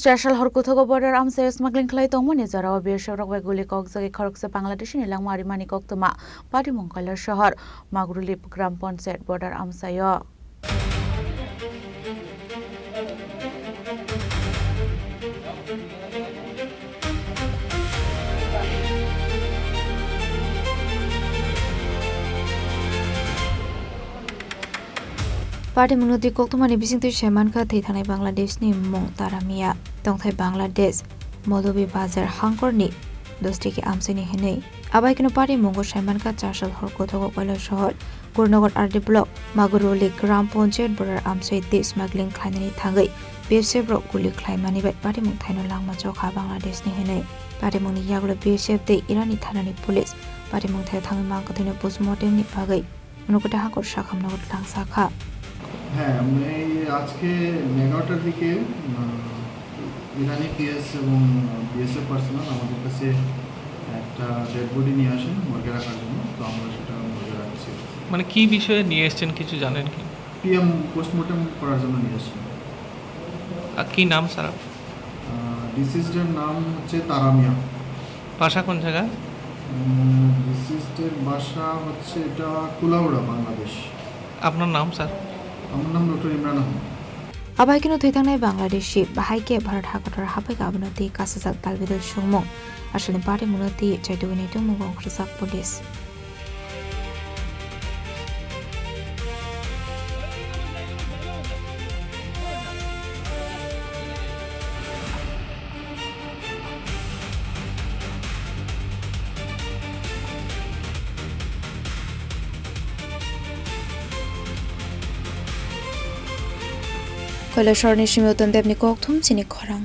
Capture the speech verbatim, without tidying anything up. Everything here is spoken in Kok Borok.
Chashal hor kuthogo border amchaio smuggling khlai tongmani jorao B S F rok bai guli kokjagwi khoroksa Bangladeshini langma rimani koktwma Patimung Kailasahar Magrulip Gram Panchayat border amchaio. Patimungno twi koktwmani bisingtwi sai mankha thwi thangnai Bangladeshni mung Tara Mia, tongthai Bangladesh, Molobi Bazar hangkorni dos tiki amchaini hinwi. Abai kheno Patimungo sai mankha Chashal hor kuthogo Kailasahar Gurnagar R D block Maguruli Gram Panchayat border amchai twi smuggling khlainani thangwi B S F rok guli khlaimani bai Patimung thaino langma chokha Bangladeshni hinwi. Patimungni yagulo B S F tei Iranni thanani police Patimung thaio thangwi mang kwthwino postmortemni bagwi Unokota hakor sakhamno langsa kha. হ্যাঁ, আমরা এই আজকে এগারোটার দিকে, আহ, ইরানি পিএস এবং BSF personal আমাদের কাছে একটা ডেড বডি নিয়ে আসেন মর্গে রাখার জন্য, তো আমরা সেটা মর্গে রাখছি। মানে, কি বিষয়ে নিয়ে এসেছেন, কিছু জানেন কি? পিএম পোস্টমর্টেম করার জন্য নিয়ে আসেন। আর কি নাম, স্যার? আহ, ডিসিজডের নাম হচ্ছে তারা মিয়া। বাসা কোন জায়গা? উম, ডিসিজডের বাসা হচ্ছে এটা কুলাউড়া, বাংলাদেশ। আপনার নাম, স্যার? আমার নাম doctor Imran Ahmad. Abai kheno thwi thangnai Bangladeshi bahai khe Bharat hakotor habai abono twi kasajak dalbidal songmung. Asalni Patimungno twi chaitugwi naitukmungo ongkhorjak police. Kailasahar ni simi Uton Deb ni kokthum chini khorang.